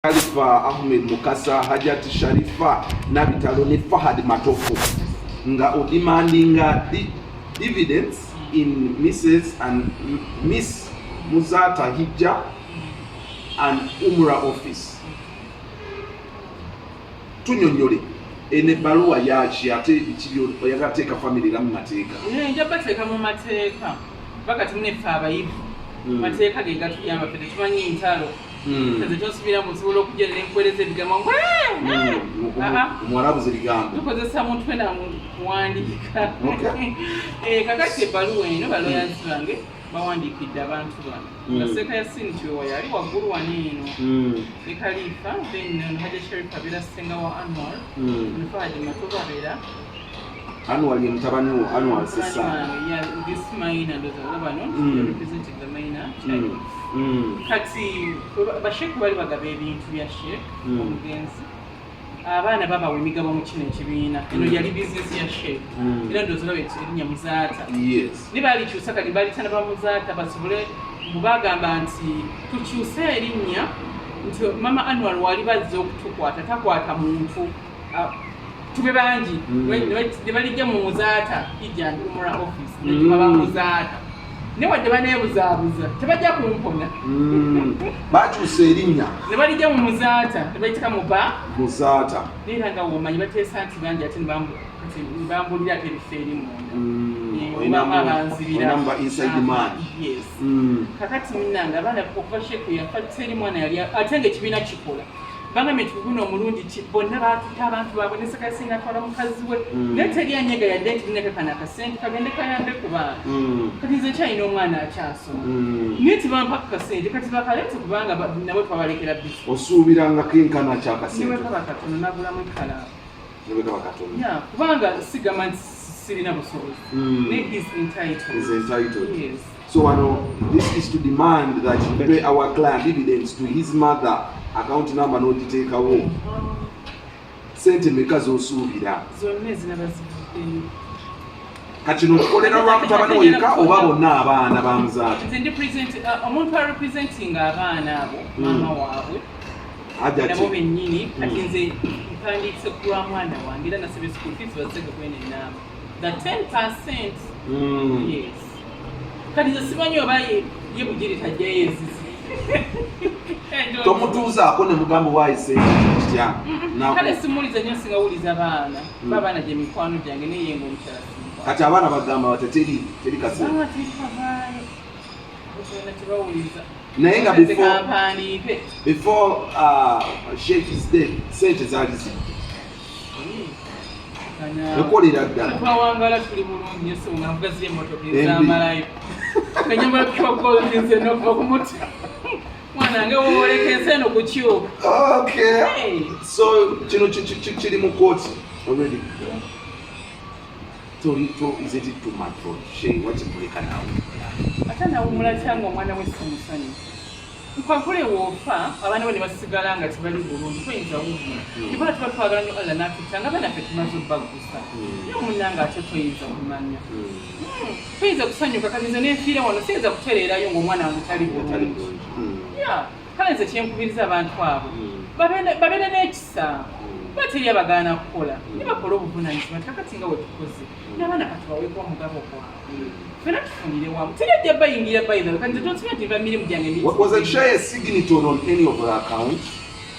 Khalifa Ahmed Mukasa, Hajat Sharifa Nabitalo ne Fahad Matofu nga odemandinga dividends in Mrs and Miss Muzata Hijja and Umra office. Tunyonyole eno ebbaluwa yaki, ate biki oyagala teeka family era mu mateeka? Nja bateeka mu mateeka bakati muneffe abayivu. Mateeka ge gatuyamba, ffe tetumanyi ntalo. Nze kyonsubira mu nsobola okujja nenkuweereza ebigambo. Omuwalabuza ebigambo. Tukozesa mutwe na kuwandiika. Kakati ebbaluwa eno balawyers bange bawandiikidde abantu bano nga Seeka Yasini Kiwewa yali waggulu wano eno ne Khalifa, then ono Hajja Sharif abeera ssenga wa Anwar, ono Fahadi Matovu abeera Anwar ye mutabani wo, Anwar Sesa. Yeah, this minor, ndowooza olaba no representing the minor child. Kati basheek bali bagaba ebintu bya sheek omugenzi, abaana babawa emigabo mu kino ekibiina. Eno yali bizinesi ya sheek era ndowooza olaba erinnya Muzaata. Ne balikyusa, kati balitana bamuzaata basobole mubagamba nti tukyuse erinnya nti mama Anwar wali bazze okutukwata takwata muntu. Ah, tube bangi. Ne balijja mu Muzaata Hijja and Umra office ne Muzaata, ne wadde baneebuzaabuza tebajja kumpona. Bakyusa erinnya. Ne balijja mu Muzaata ne bayitika mu ba Muzaata. Neera nga womanyi bateesa nti bangi ate kati ne bambulira ate ebifo eri munda. Olinamu obamu abanzibira. Olinamu ba inside man. Yes. Kakati munnange, abaana okuva sheku yafa teri mwana yali ate nga ekibiina kikola. Bagambye nti guno omulundi ki bonna batutte abantu baabwe ne sekasinga atwala mukazi we. Naye teri anyega yadde nti lineka kano akasente kagende kayambe ku baana. Kati nze nkyalina omwana akyasoma. Naye tebampa ku kasente, kati bakaleete kubanga nabo twabalekera bisi. Osuubira nga kenkana kyakasente? Niwe kaba katono nagulamu ekkalaamu. Niwe kaba katono. Yeah, kubanga sigamba nti sirina busobozi. Naye he's entitled. Is entitled. Yes. So wano this is to demand that you pay our client dividends to his mother, account number n'ogiteekawo. Sente meka z'osuubira? Zonna ezinaba zivuddeyo. Kati kino okikolera lwa mutabani wo yekka oba bonna abaana ba Muzaata? Nze ndi present, omuntu arepresenting abaana abo maama waabwe Hajati. Nabo bennyini. Kati nze mpandiise ku lwa mwana wange era nasabye school fees bazege kwene enamba the 10%. Yes, kati nze simanyi oba ye bugiri tajjayo ezizi. Tomutuuzaako ne mugamba waayi sente kitya? Kale simuwuliza nnyo, singa wuliza baana ba abaana gye mikwano gyange, naye nga omukyala simukwano. Kati abaana bagamba bati teri kasente. Ah, tekavaayo, bonna tebawuliza. Naye nga Nze before kampandiike. Before Sheikh is dead, sente zaali zijja ekolera ddala. Twawangala tuli bulungi nnyo, so nga nvuga ziri emmotoka Embi. ezamalayo nga nyambala pure gold, nze nokuva ku mutwe mwana wange wooleka ensi eno kukyuka. Okay. Hey. So kino kiri mu kooti already. To is it too much for Sheikh wakimuleka nawe? Ate nawumula kyanga omwana we si musanyufu. Nkwakule woofa abaana bo ne basigala nga tebali bulungi, toyinza wummula. Kikola tuba twagala nnyo Allah n'atutta nga abaana ffe tumaze obbaggusa, naye omunnanga ate toyinza kumanya. Toyinza kusanyuka. Kati nze nenfiira wano, siyinza kutereerayo ng'omwana wange tali Tali bulungi. bulungi. Yeah, kale nze kyenkubiriza abantu abo babeere n'ekisa, bateri abagaana kukola ne bakola obuvunanyizibwa nti kakati nga wetukoze n'abaana katubaweeko omugabo gwabwe, fena tufunire wamu, teri ajja bayingira bayinza. Kati nze tonsiba nti nva mirimu gyange Was a share signatory on any of the accounts?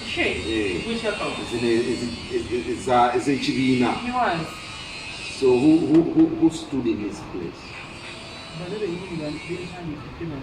Share? Eh. Which account? Zino ez'ekibiina. He was. So who stood in his place? Bano bennyini bentandikidde bano.